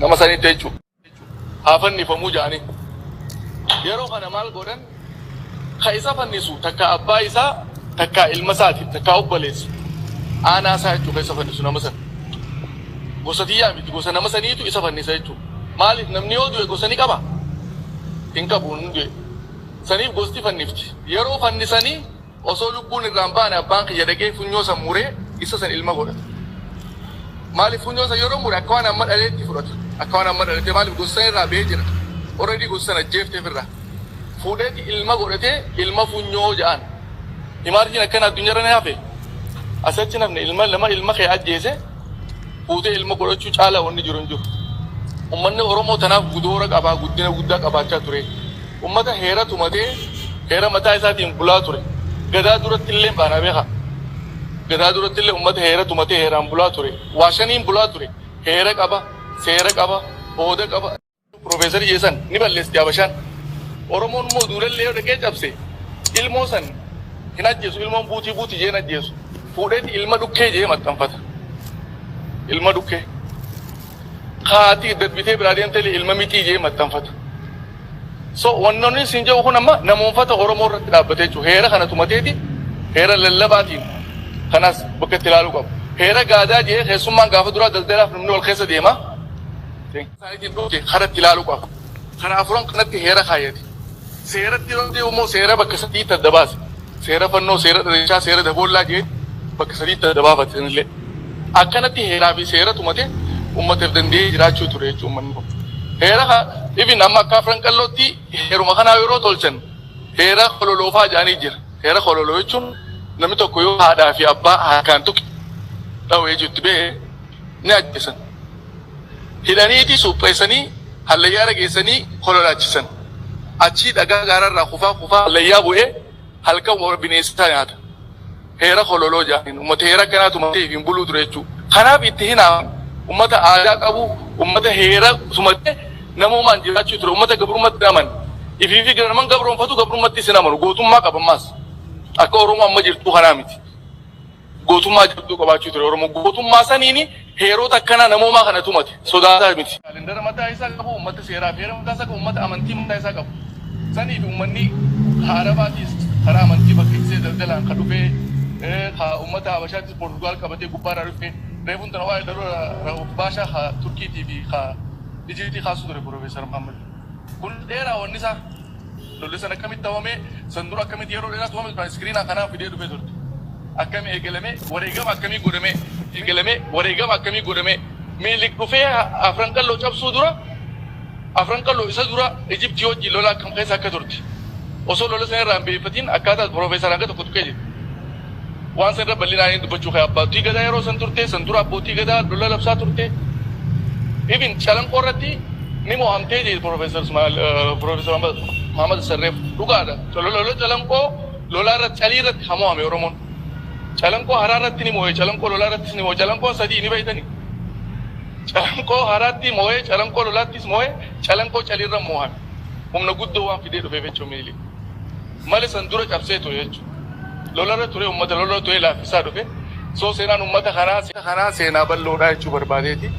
Nama sanitti jechuudha. Haa fannifamuu jedhanii. Yeroo kana maal godhan? Ka isa fannisu takka abbaa isaa, takka ilma isaati, takka obboleessa. Aanaa isaa jechuudha ka isa fannisu nama sana. Gosa tiyyaa miti, gosa nama saniitu isa fannisa jechuudha. Maaliif namni yoo du'e gosa ni qaba? Hin qabu, hin du'e. Saniif gosti fannifti. Yeroo fannisanii osoo lubbuun irraa hin baane abbaan kiyya dhaqee funyoo san muree isa san ilma godhata. Maaliif funyoo san yeroo mure akka waan amma dhaleetti fudhata. Akka waan amma dhalate, maaliif gosa san irraa ba'ee jira. Already gosa san ajjeefteef irraa. Fuudheeti ilma godhatee ilma funyoo jedhaan. Imaarjiin akkana addunyaarra ni hafe. Asitti namni ilma lama ilma kee ajjeese fuutee ilma godhachuu caalaa wanni jiru hin jiru. Uummanni Oromoo tanaaf gudoora qabaa, guddina guddaa qabaachaa ture. Uummata heera tumatee heera mataa isaatiin bulaa ture. Gadaa duratti illee baanaa beekaa. Gadaa duratti illee uummata heera tumatee heeraan bulaa ture. Waa shaniin bulaa ture. Heera qaba, seera qaba, hooda qaba. Piroofeesar Jeesan ni balleessi Habashaan. Oromoon immoo duulallee yoo dhaqee cabse ilmoo san hin ajjeesu, ilmoon buutii buutii jee hin ajjeesu. Fuudheeti ilma dhukkee jee maxxanfata. Ilma dhukkee. Kaatii darbitee biraa deemtee ilma mixii jee maxxanfata. So wannoonni isin jedhu kun amma namoonfata Oromoo irratti dhaabbatee jechuudha. Heera kana tumateeti heera lallabaatiin kanas bakka itti ilaaluu qabu. Heera gaadaa jee keessummaan gaafa duraa daldalaaf namni wal keessa deema. Isaaniitiin dhufte kanatti ilaaluu qaba. Kana afuran kanatti heera kaayyate. Seeratti yoo deemu immoo seera bakka sadiitti adda baase. Seera fannoo, seera dhalachaa, seera daboollaa jee bakka sadiitti adda baafate sanillee. Akkanatti heeraa fi seera tumate uummataaf danda'ee jiraachuu ture jechuudha uummanni kun. Heera even amma akka Afran Qallootti heeruma kanaa yeroo tolchan heera kololoofaa jedhanii jira. Heera kololoo jechuun namni tokko yoo haadhaa fi abbaa harkaan tuqe dhawee jechuutti bahee ni ajjeesan. Hidhaniiti supheessanii hallayyaara geessanii kololaachisan. Achii dhagaa gaararraa kufaa kufaa hallayyaa bu'ee halkan bineensa nyaata. Heera kololoo jedhaniin uummata heera akkanaa tumatee hin buluu ture jechuudha. Kanaaf itti hinaafu uummata aadaa qabu, uummata heera tumatee namoomaan jiraachuu ture, uummata gabrummaatti hin amanne. Ifii fi naman gabroonfatu gabrummaatti hin amanu, gootummaa qaba ammaas. Akka Oromoo amma jirtu kanaa miti. Gootummaa jabduu qabaachuu ture Oromoo. Gootummaa saniini heerota akkanaa namoomaa kana tumate sodaataa miti. Kaalendara mataa isaa qabu, uummata seeraa fi heera mataa isaa qabu, uummata amantii mataa isaa qabu. Saniif uummanni Arabaatis karaa amantii fakkeessee daldalaan ka dhufee, ka uummata Habashaatis Portugaal qabatee gubbaarraa dhufee, reefuun tana waa'ee Daroora Rauf Baashaa ka Turkiitii fi ka Ijiptii kaasuu ture Piroofeesar Muhammad. Kun dheeraa wanni isaa. Lolli san akkamitti ta'ame, san dura akkamitti yeroo dheeraa tumame, iskiriinaa kanaaf fidee dhufee turte. Akkami eegalame, wareegama akkamii godhame, eegalame, wareegama akkamii godhame, Minilik dhufee Afran Qalloo cabsuu dura, Afran Qalloo isa dura Ijiptii wajjin lola akkam keessa akka turte. Osoo lola sana irraa hin beekfatiin akkaataa Piroofeesar hanga tokko tuqee jira. Waan san irra bal'inaan inni dubbachuu kee abbootii gadaa yeroo san turte, san dura abbootii gadaa lola labsaa turte. Even Calanqoo irratti ni mo'amtee jee Piroofeesar Ismaa'eel, Piroofeesar Muhammad Sarreef dhugaadha. Lola Calanqoo lolaa irratti calii irratti haa mo'ame Oromoon. Calanqoo haraa irratti ni mo'e, Calanqoo lolaa irrattis ni mo'e. Calanqoon sadii ni beektani. Calanqoo haraatti mo'ee, Calanqoo lolaattis mo'ee, Calanqoo caliirra mo'ame. Humna guddoo waan fidee dhufeef jechuun Minilik. Malee san dura cabsee ture jechuudha. Lolarra ture, uummata lolarra ture laaffisaa dhufe. So seenaan uummata kanaa seenaa bal'oodha jechuu barbaadeeti.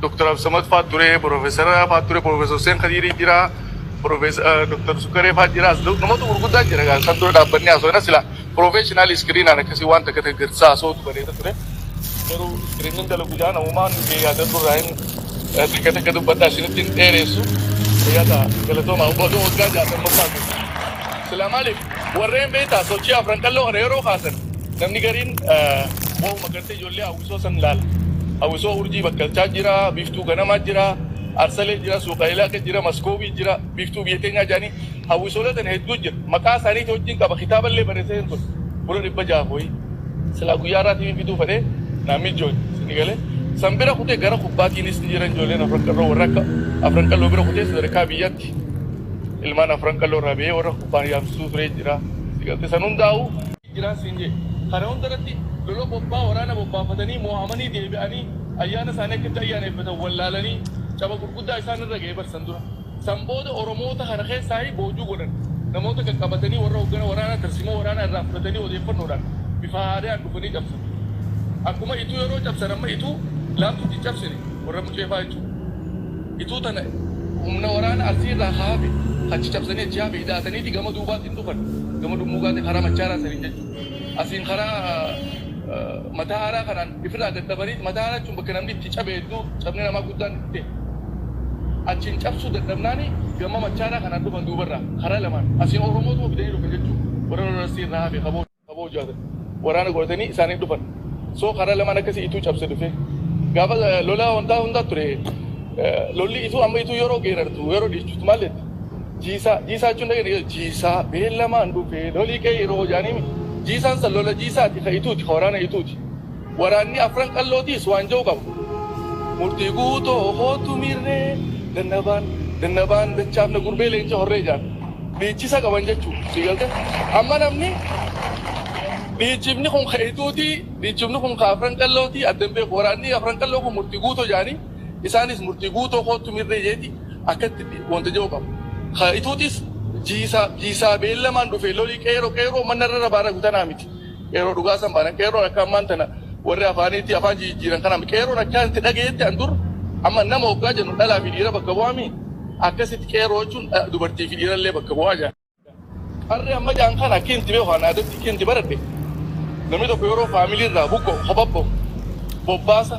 Dr. Absamad fa'aa ture, Piroofeesara fa'aa ture, Piroofeesar Hussein Khadiirii jira, Piroofeesar Dr. Sukkaree fa'aa jira. Namoota gurguddaa jira kan dura dhaabbannee haasofna sila professional iskiriinaan akkasii waan takka takka garsiisaa haasawutu bareeda ture. Garuu iskiriiniin dalagu jaa namumaan yaadadhu irraa hin takka takka dubbadhaa isinitti hin dheeressu. Fayyaa galatoomaa baga waggaa 60ffaa kun. Sila maaliif warreen beektaa sochii Afran Qalloo kana yeroo kaasan namni gariin waa'uma gartee ijoollee hawwisoo san laala. Hawwisoo urjii bakkalchaa jira, biiftuu ganamaa jira, arsalee jira, suuqaayilaa akka jira, maskoobii jira, biiftuu biyya teenyaa jedhanii hawwisoolee tan hedduu jira. Maqaa isaaniitii wajjin qaba, kitaaballee barreessee hin ture. Fuula 600 wayii. Silaa guyyaa irraatii fiduu fedhee naa mijoon sini galee. San bira kutee gara kubbaatiinis ni jiran ijoolleen Afran Qalloo warra akka Afran Qalloo bira kutee sadarkaa biyyaatti ilmaan Afran Qalloo irraa bahee warra kubbaan yaamsisuu turee jira. Si galte san hundaa'u jiraan siin jee. Kana hunda irratti lola bobbaa waraana bobbaafatanii mo'amanii deebi'anii ayyaana isaanii akkatti ayyaaneffatan wallaalanii caba gurguddaa isaan irra ga'e barsan dura. San booda Oromoota kana keessaa boojuu godhan. Namoota qaqqabatanii warra hoggana waraanaa tarsimoo waraanaa irraa fudhatanii odeeffannoodhaan bifa haaraan dhufanii cabsan. Akkuma Ituu yeroo cabsan amma Ituu laaftutti cabsine. Warra Muceefaa jechuudha. Ituu tana humna waraana Arsii irraa haafe achi cabsanii achi haafe hidhaataniiti gama duubaatiin dhufan. Gama Dhummuugaatiin karaa Machaaraa saniin jechuudha. Asiin karaa Mataa Haaraa kanaan ifirraa daddabanii, Mataa Haaraa jechuun bakka namni itti cabe hedduu, cabni namaa guddaan itti ta'e. Achiin cabsuu dadhabnaani gama Machaaraa kanaan dhufan duubarraa karaa lamaan. Asiin Oromootuma fidanii dhufan jechuudha. Warra lola Arsii irraa hafe kaboo kaboo jaatan waraana godhatanii isaaniin dhufan. So karaa lamaan akkasii Ituu cabse dhufe. Gaafa lola wantaa hundaa ture. Lolli Ituu amma Ituu yeroo geerartu, yeroo dhiichistu maal jetti? Jiisaa, Jiisaa jechuun dhageenye, Jiisaa beellamaan dhufe lolii qeeyroo jaaniimi. Jiisaan san lola Jiisaati, ka Ituuti, ka waraana Ituuti. Waraanni Afran Qallootiis waan ja'u qaba. Murtii Guutoo koottu miirree dannabaan dannabaan dachaafna gurbee leenca horree jaan. Dhiichisa qaban jechuu sii galte. Amma namni dhiichifni kun ka Ituuti, dhiichifni kun ka Afran Qallooti adda hin beeku. Waraanni Afran Qalloo kun Murtii Guutoo jaanii, isaanis Murtii Guutoo koottu miirree jeeti akkatti wanta jedhu qaba. Ka Ituutis Jiisaa, Jiisaa beellamaan dhufe lolii qeeroo, qeeroo manna irra baaragu tanaa miti. Qeeroo dhugaa san baana. Qeerroon akka ammaan tana warri afaaniitti afaan jijjiiran kanaa miti. Qeerroon akka itti dhagayetti an dur, amma nama hoggaa jennu dhalaa fi dhiira bakka bu'aami. Akkasitti qeerroo jechuun dubartii fi dhiirallee bakka bu'aa jedhan. Qarree amma jedhan kana akki inti beeku an aadatti akki inti baradhe, namni tokko yeroo faamilii irraa buqqa'u, kopha bahu, bobbaasa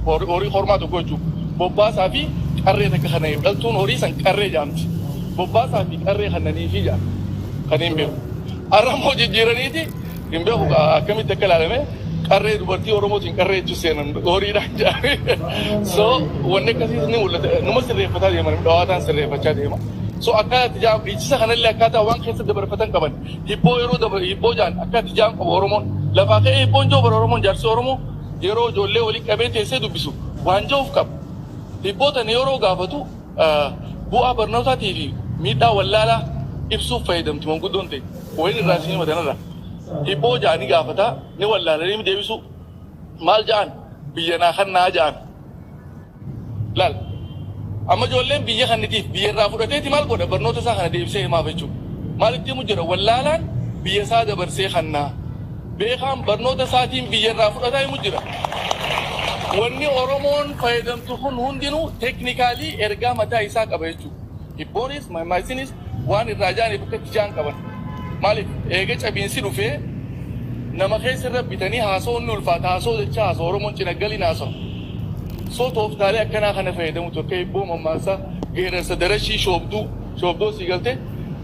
horii kormaa tokko jechuudha. Bobbaasaa fi qarree takka kananiif, dhaltuun horii san qarree jedhamti. Bobbaasaa fi qarree kannaniifi jedhan kan hin beeku. Har'a immoo jijjiiraniiti, hin beeku akkamitti akka ilaalame, qarree dubartii Oromootiin qarree jechuun seenan horiidhaan jedhanii. So wanni akkasiis ni mul'ata. Numa sirreeffataa deeman, dhawaataan sirreeffachaa deema. So akkaataa itti jaam dhiichisa kanallee akkaataa waan keessa dabarfatan qaban. Hibboo yeroo daba hibboo jaan akka itti jaam qabu Oromoon. Lafaa ka'ee hibboon jiru bara Oromoon, jaarsi Oromoo yeroo ijoollee waliin qabee teessee dubbisu waan jiruuf qaba. Hibboo tana yeroo gaafatu bu'aa barnootaatii fi miidhaa wallaalaa ibsuuf fayyadamti manguddoon ta'e. Wayin irraa isin hima tanarraa. Hibboo ja'anii gaafataa ni wallaalanii deebisuu. Maal ja'an? Biyya naa kannaa ja'an. Laal. Amma ijoolleen biyya kannitiif biyya irraa fudhateeti maal godha? Barnoota isaa kana deebisee himaaf jechuudha. Maal itti himu jira? Wallaalaan biyya isaa dabarsee kannaa. Beekaan barnoota isaatiin biyya irraa fudhataa himu jira. Wanni Oromoon fayyadamtu kun hundinuu technically ergaa mataa isaa qaba jechuudha. Hibboonis mammaasinis waan irraa ja'aniif akka itti ja'an qaban. Maaliif eega cabiinsi dhufee nama keessa irra bitanii haasa'uun ni ulfaata. Haasa'uu jecha haasa'u Oromoon cina galiin haasa'u. So tooftaalee akkanaa kana fayyadamutu akka hibboo, mammaaksa, geerarsa, darashii, shoobduu, shoobdoo sii galtee,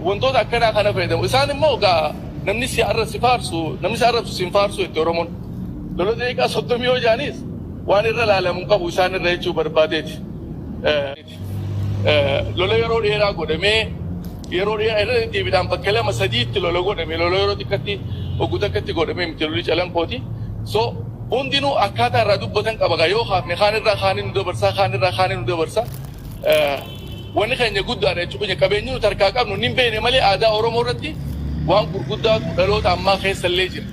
wantoota akkanaa kana fayyadamu. Isaan immoo gaa namni si arra si faarsu, namni si arrabsu si hin faarsu jette Oromoon. Lola daqiiqaa 30 yoo ja'anis waan irra laalamu hin qabu isaan irra jechuu barbaadeeti. Lola yeroo dheeraa godhamee, yeroo dheeraa irra deddeebiidhaan bakka lama sadiitti lola godhame, lola yeroo xiqqatti oggu takkatti godhame miti lolli Calanqooti. So hundinuu akkaataa irraa dubbatan qaba gaa, yoo kaafne kaan irraa kaanii nu dabarsaa, kaan irraa kaanii nu dabarsa. Wanni keenya guddaadha jechuudha. Qabeenyi nuti harkaa qabnu hin beekne malee aadaa Oromoo irratti waan gurguddaatu dhaloota ammaa keessa illee jira.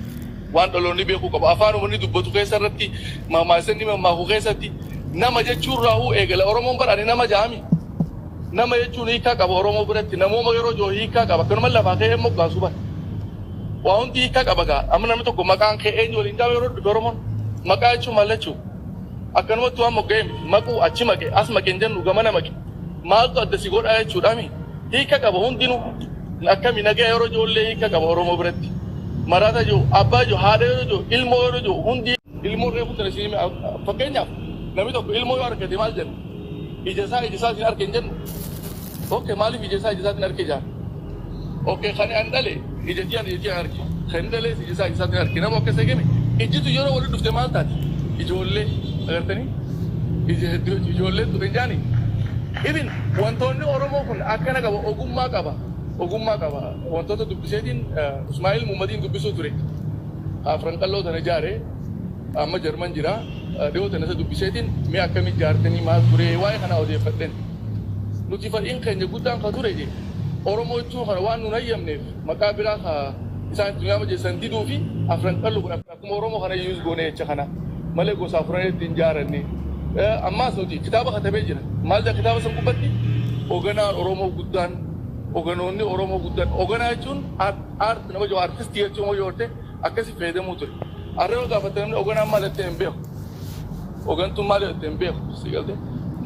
Waan dhaloonni beekuu qabu. Afaan uummanni dubbatu keessa irratti, mammaaksa mammaaku keessatti, nama jechuun raahuu eegala. Oromoon bara ani nama jaami. Nama jechuun hiikaa qaba Oromoo biratti. Namooma yeroo jiru hiikaa qaba. Akkanuma lafaa ka'ee moggaasu bara. Waa hundi hiikaa qaba gaa. Amma namni tokko maqaan kee eenyu waliin jaama yeroo dhufe Oromoon. Maqaa jechuun maal jechuudha? Akkanumatti waan mogga'ee miti. Maquu achi maqe, as maqe hin jennu, gamana maqe. Maaltu adda si godhaa jechuudhaami. Hiika qaba hundinuu. Akkami nagaa yeroo ijoollee hiika qaba Oromoo biratti. Maraata jiru, abbaa jiru, haadha yeroo jiru, ilmoo yeroo jiru hundi. Ilmoon reefu tana isin, fakkeenyaaf namni tokko ilmoo yoo argate maal jenna? Ija isaa ija isaatiin arge hin jennu. Okay, maaliif ija isaa ija isaatiin arge jaan? Okay, kan an dhale ija tiyaan ija tiyaan arge. Kan inni dhalees ija isaa ija isaatiin arge. Nama akkas eegame ijjitu yeroo walitti dhufte maal taati? Ijoollee agartanii? Ija hedduu ijoollee ture jaani. Ibin wantoonni Oromoo kun akkana qaba, ogummaa qaba. Ogummaa qaba. Wantoota dubbiseetiin Ismaa'il Muhammadiin dubbisuu ture. Afran Qalloo tana ijaare, amma Jarman jira. Dhiyoo tana isa dubbiseetiin mee akkamitti ijaartanii, maal ture, waa'ee kanaa odeeffadhen. Nuti fedhiin keenya guddaan ka ture je Oromoo jechuun kana waan nun hayyamneef maqaa biraa ka isaan itti nu yaama jeessan diduu fi Afran Qalloo kun akkuma Oromoo kana use goone jecha kana malee gosa afranitti hin jaaranne. Ammaas nuti kitaaba katabee jira. Maal jedha kitaaba san gubbatti? Oganaan Oromoo guddaan, oganoonni Oromoo guddaan, oganaa jechuun art nama jiru, artistii jechuun yoo ta'e akkasi fayyadamuu ture. Har'a yoo gaafatte namni oganaan maal jettee hin beeku. Hooggantuun maal jedhu hin beeku si galte.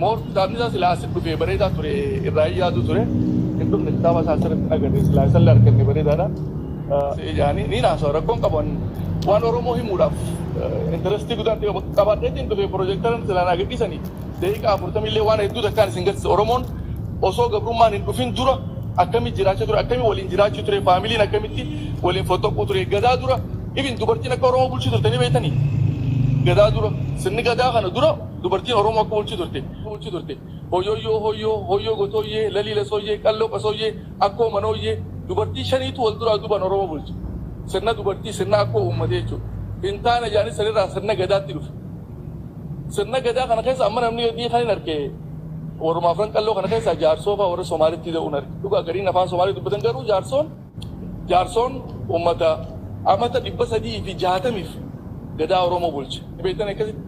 Moor kitaabni isaa silaa asii dhufee bareedaa ture, irraa hin yaadu ture. Hin dhufne, kitaaba isaa asirratti agarre, silaa isallee arganne bareedaadha. Yaani ni naasawa, rakkoon qaban waan Oromoo himuudhaaf interest guddaan qabaadheetiin dhufe. Projectoran silaa naa gadhiisanii daqiiqaa 40 illee waan hedduu takkaan isin garsiisa. Oromoon osoo gabrummaan hin dhufin dura akkamitti jiraachaa ture, akkamitti waliin jiraachuu ture, familyn akkamitti waliin fottoquu ture. Gadaa dura ibin dubartiin akka Oromoo bulchuu turte ni beektanii? Gadaa dura, sirni gadaa kana dura dubartiin Oromoo akka bulchuu turte, bulchuu turte. Hoyyoyyoo hoyyoo hoyyoo, gotooyyee laliila sooyyee, qalloo qasooyyee, akkoo manooyyee, dubartii shaniitu wal duraa duubaan Oromoo bulche. Sirna dubartii, sirna akkoo uummate jechuudha. Hin taane jaanii sanirraa sirna gadaatti dhufe. Sirna gadaa kana keessa amma namni gadii kan hin arge warruma Afran Qalloo kana keessa jaarsoo fa'aa warra Somaalitti ta'uun arge. Dhugaa gariin afaan Somaalii dubbatan, garuu jaarsoon uummata amata 360f gadaa Oromoo bulche. Beektan akkasitti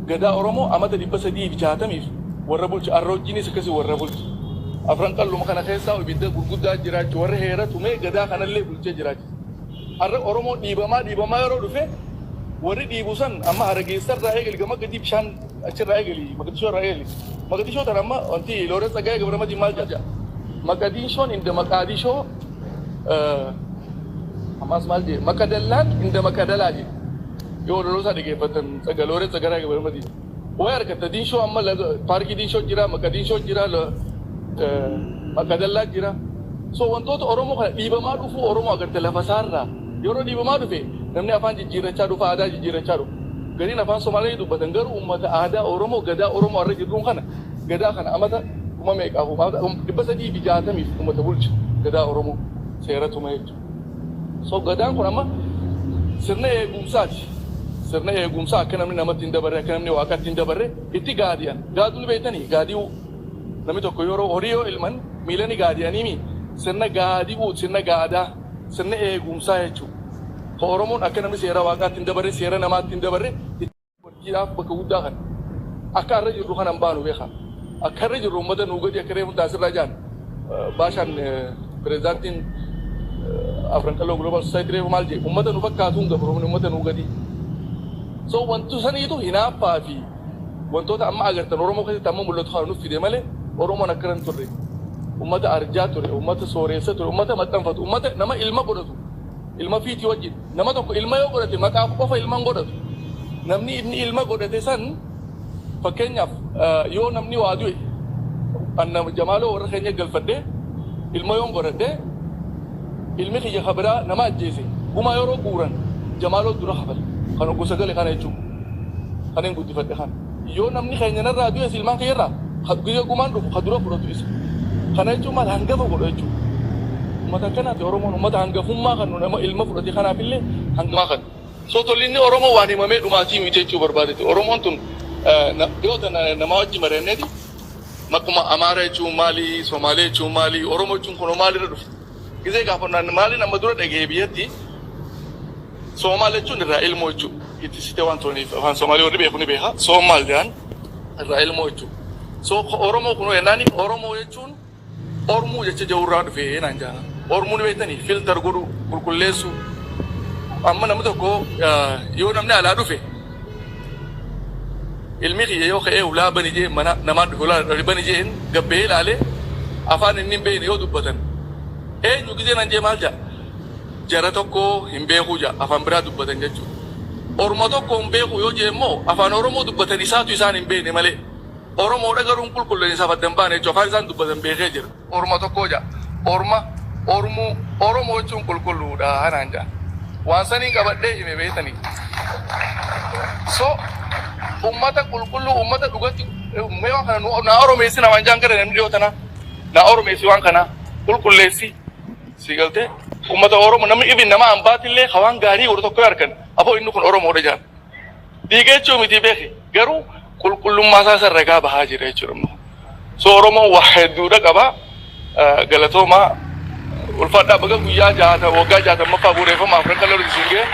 gadaa Oromoo amata 360f warra bulche, arroojjiinis akkasii warra bulche. Afran Qalluma kana keessaa ibidda gurguddaa jiraachuu warra heera tumee gadaa kanallee bulchee jiraachisa. Har'a Oromoo dhiibamaa dhiibamaa yeroo dhufe, warri dhiibu san amma Harageessarraa eegali gama gadi bishaan achirraa eegali, Maqadishoo irraa eegali. Maqadishoo tan amma wanti Looreet Tsaggaayee Gabramadiin maal jedha? Maqadishoon inda Maqaadishoo, ammas maal jedhe, Maqadallaan inda Maqadalaa jedhe. Yoo loloosaa dhaggeeffatan Looreet Tsaggaayee Gabramadiin. Way argatta, Diinshoo amma paarkii Diinshoo jira, Maqadiinshoo jira, Maqadallaa jira. So wantoota Oromoo kana dhiibamaa dhufuu Oromoo agarte. Lafa isaarraa yeroo dhiibamaa dhufe namni afaan jijjiirrachaa dhufa, aadaa jijjiirrachaa dhufa. Gariin afaan Somaalee dubbatan, garuu uummata aadaa Oromoo, gadaa Oromoo har'a jirruun kana, gadaa kana amata kuma meeqaaf, 360f uummata bulcha gadaa Oromoo seera tuma jechuudha. So gadaan kun amma sirna eegumsaati. Sirna eegumsaa akka namni namatti hin dabarre, akka namni waaqatti hin dabarre itti gaadi'an. Gaaduu ni beektanii? Gaadi'uu. Namni tokko yeroo horii yoo ilman miila ni gaadi'aniimi. Sirna gaadi'uu, sirna gaadaa, sirna eegumsaa jechuudha. Ka Oromoon akka namni seera waaqaatti hin dabarre, seera namaatti hin dabarre dubartiidhaaf bakka guddaa kana. Akka har'a jirru kana hin baanu beekaa. Akka har'a jirru uummata nuu gadi akka reefu taasirraa jaan. Baashaan pirezidaantiin Afran Qalloo Global Society reefu maal jedhe? Uummata nu fakkaatuun gabroomni uummata nuu gadi. So wantu saniitu hinaaffaa fi wantoota amma agartan Oromoo keessatti amma mul'atu kana nuuf fide malee Oromoon akkana hin turre. Uummata arjaa ture, uummata sooreessa ture, uummata maxxanfatu, uummata nama ilma godhatu. Ilma fiitii wajjin nama tokko ilma yoo godhate maqaaf qofa ilma hin godhatu. Namni inni ilma godhate san, fakkeenyaaf yoo namni waa du'e, anna Jamaaloo warra keenya galfadhee ilma yoon godhadhe, ilmi kiyya ka biraa nama ajjeese, gumaa yeroo guuran Jamaaloo dura kafale, kan gosa gale kana jechuudha. Kan hin guddifadhe kana. Yoo namni keenya narraa du'es, ilmaan kiyyarraa guyya gumaan dhufu ka dura fudhatu isa. Kana jechuun maal? Hangafa godha jechuudha. Uummata akkanaati Oromoon, uummata hangafummaa kan nama ilma fudhate kanaafillee hangafummaa kan. So tolinni Oromoo waan himamee dhumaatii miti jechuu barbaadete. Oromoon tun dhiyoo tana nama wajji mari'anneeti maquma Amaara jechuun maali, Somaalee jechuun maali, Oromoo jechuun kunoo maalirra dhufe? Gizee gaafannaan maaliin amma dura dhaga'e biyyatti Soomaal jechuun irraa ilmoo jechuudha. Itti sitee waan turaniif afaan Somaalee warri beeku ni beeka. Soomaal jedhan irraa ilmoo jechuudha. So Oromoo kunoo jennaani, Oromoo jechuun Ormuu jecha jawurraa dhufe naan jaana. Ormuu ni beektanii? Filter godhuu, qulqulleessuu. Amma namni tokko yoo namni alaa dhufe, ilmi kiyya yoo ka'ee ulaa bani jee, mana namaa dhufe ulaa bani jeen, gabbee ilaalee afaan inni hin beekne yoo dubbatan, eenyu gizee nan jee maal jedha? Jara tokko hin beekuu jedha, afaan biraa dubbatan jechuudha. Orma tokko hin beeku yoo jee immoo afaan Oromoo dubbatan isaatu isaan hin beekne malee. Oromoodha garuu hin qulqulleen isaaf adda hin baane jechuudha. Afaan isaan dubbatan beekee jira. Orma tokko jedha. Orma, Ormuu, Oromoo jechuun qulqulluudha naan jedha. Waan saniin qabadhee hime beektanii. So ummata qulqulluu, ummata dhugatti mee waan kana naa oromeessi namaan jaan gara namni dhiyoo tana naa oromeessi, waan kana qulqulleessi si galtee. Ummata Oromoo namni ibin nama ambaatillee hawaan gaarii godhu tokko argan, aboo inni kun Oromoodha jaan. Dhiiga jechuu miti beeki, garuu qulqullummaa isaa san ragaa bahaa jira jechuudha. So Oromoon waa hedduudha qaba. Galatoomaa, ulfaadhaa. Baga guyyaa jaata waggaa 60ffaa bu'uureeffama Afran Qalloo isin ga'e.